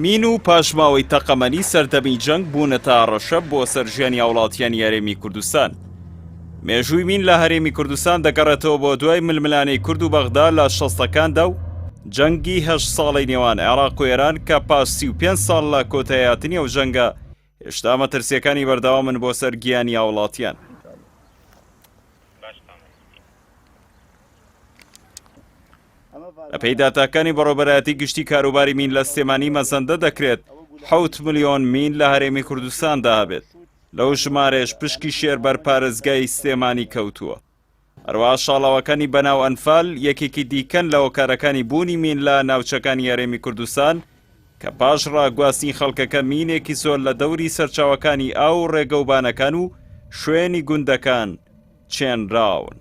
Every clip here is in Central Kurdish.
مین و پاشماوەی تەقەمەنی سەردەمی جەنگ بوونەتە هەڕەشە بۆ سەر ژیانی هاوڵاتیانی هەرێمی کوردستان. مێژووی مین لە هەرێمی کوردستان دەگەڕێتەوە بۆ دوای ململانێی کورد و بەغدا لە شەستەکاندا و جەنگی هەشت ساڵەی نێوان عێراق و ئێران کە پاش 35 ساڵ لە کۆتاییهاتنی ئەو جەنگە هێشتا مەترسییەکانی بەردەوامن بۆ سەر گیانی هاوڵاتیان. بەپێی داتاکانی بەڕێوەبەرایەتی گشتی کاروباری مین لە سلێمانی مەزەندە دەکرێت حەوت ملیۆن مین لە هەرێمی کوردستاندا هەبێت، لەو ژمارەیەش پشکی شێر بەر پارێزگای سلێمانی کەوتووە. هەروەها شاڵاوەکانی بەناو ئەنفال یەکێکی دیکەن لە هۆکارەکانی بوونی مین لە ناوچەکانی هەرێمی کوردستان کە پاش ڕاگواستنی خەڵکەکە مینێکی زۆر لە دەوری سەرچاوەکانی ئاو و ڕێگەوبانەکان و شوێنی گوندەکان چێنراون.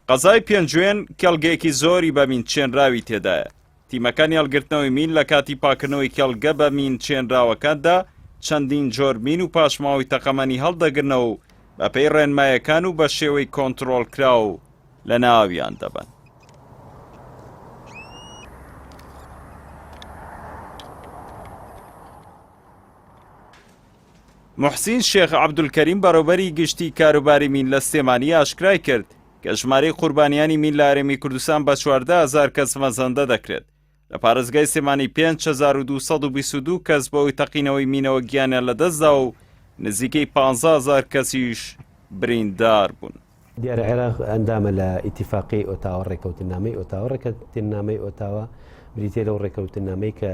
قەزای پێنجوێن کێڵگەیەکی زۆری بە مین چێنراوی تێدایە. تیمەکانی هەڵگرتنەوەی مین لە کاتی پاکردنەوەی کێڵگە بە مین چێنراوەکاندا چەندین جۆر مین و پاشماوەی تەقەمەنی هەڵدەگرنەوە و بەپێی ڕێنمایەکان و بە شێوەی کۆنتڕۆڵکراو لەناویان دەبەن. موحسین شێخ عەبدولکەریم بەڕێوبەری گشتی کاروباری مین لە سلێمانی ئاشکرای کرد کە ژمارەی قوربانیانی مین لە هەرێمی کوردستان بە 14 هەزار کەس مەزەندە دەکرێت. لە پارێزگای سلێمانی 5222 کەس بەهۆی تەقینەوەی مینەوە گیانیان لەدەستداوە و نزیکەی 15 هەزار کەسیش بریندار بوون. دیارە عێراق ئەندامە لە ئیتیفاقیەی ئۆتاوا، ڕێکەوتننامەی ئۆتاوا، ڕێکەتننامەی ئۆتاوا بریتیە لەو ڕێکەوتننامەی کە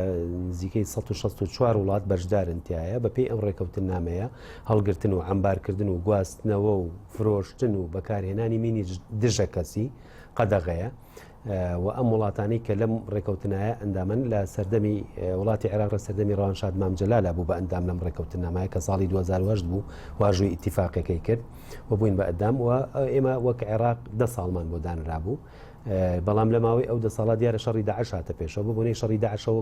نزیکەی 164 وڵات بەشدارن تیایە، بەپێی ئەم ڕێکەوتننامەیە هەڵگرتن و عەمبارکردن و گواستنەوە و فرۆشتن و بەکارهێنانی مینی دژە کەسی قەدەغەیە. و ئەم وڵاتانەی کە لەم ڕێکەوتنایە ئەندامن لە سەردەمی وڵاتی عێراق لە سەردەمی ڕەوانشاد مام جەلالە بوو بە ئەندام لەم ڕێکەوتنامایە کە ساڵی 2008 بوو واژووی ئیتیفاقەکەی کرد و بووین بە ئەندام و ئێمە وەک عێراق دە ساڵمان بۆ دانرابوو بەڵام لە ماوەی ئەو دە ساڵە دیارە شەڕی داعش هاتە پێشەوە بە بۆنەی شەڕی داعشەوە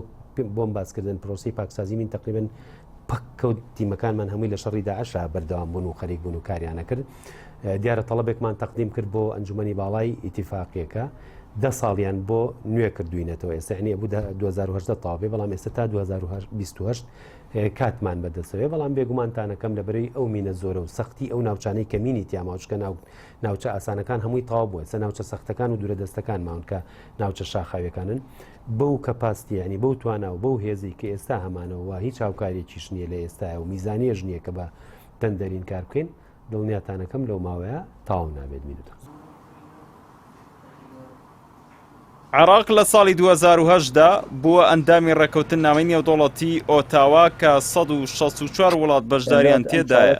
بۆم باسکردن پرۆسی پاکسازی مین تقریبا پەک کەوت تیمەکانمان هەمووی لە شەڕی داعشا بەردەوام بوون و خەریک بوون و کاریانە کرد دیارە تەڵەبێکمان تەقدیم کرد بۆ ئەنجومەنی باڵای ئیتیفاقیەکە دە ساڵیان بۆ نوێ کردوینەتەوە ئێستا یعنی ئەبوو 2018 تەواو بێ بەڵام ئێستا تا 2028 کاتمان بەدەستەوەی بەڵام بێگومانتانەکەم لە بەرەی ئەو مینە زۆرە و سەختی ئەو ناوچانەی کە مینی تیاماوچکە ناو ناوچە ئاسانەکان هەمووی تەواو بووە سە ناوچە سەختەکان و دوورە دەستەکان ماون کە ناوچە شاخاویەکانن بەو کەپاستی یعنی بەو توانا و بەو هێزی کە ئێستا هەمانەوە هیچ هاوکاریەکیش نییە لە ئێستاە و میزانیەش نییە کە بە تەندەرین کار بکەین دڵنیاتانەکەم لەو ماوەیە تەواو نابێت مینوتە. عێراق لە ساڵی 2008 دا بووە ئەندامی ڕێککەوتننامەی نێودەوڵەتی ئۆتاوا کە 164 وڵات بەشداریان تێدایە.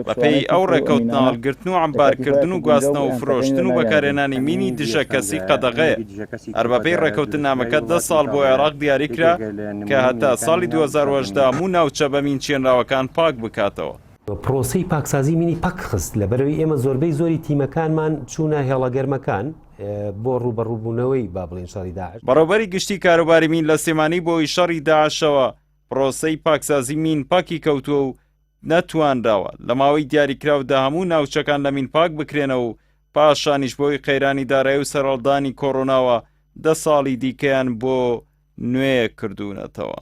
بەپێی ئەو ڕێککەوتنە هەڵگرتن و عەمبارکردن و گواستنەوە و فرۆشتن و بەکارهێنانی مینی دژە کەسی قەدەغەیە. هەر بەپێی ڕێککەوتننامەکە دە ساڵ بۆ عێراق دیاریکرا کە هەتا ساڵی 2018 هەموو ناوچە بە مین چێنراوەکان پاک بکاتەوە. پرۆسەی پاکسازی مینی پەک خست، لەبەرئەوەی ئێمە زۆربەی زۆری تیمەکانمان چوونە هێڵە گەرمەکان بۆ ڕووبەڕووبوونەوەی با بڵێین شەڕی داعش. بەڕێوبەری گشتی کاروباری مین لە سلێمانی بەهۆی شەڕی داعشەوە پرۆسەی پاکسازی مین پەکی کەوتووە و نەتوانراوە لە ماوەی دیاریکراودا هەموو ناوچەکان لە مین پاک بکرێنەوە و پاشانیش بەهۆی قەیرانی دارایی و سەرهەڵدانی کۆرۆناوە دە ساڵی دیکەیان بۆ نوێ کردوونەتەوە.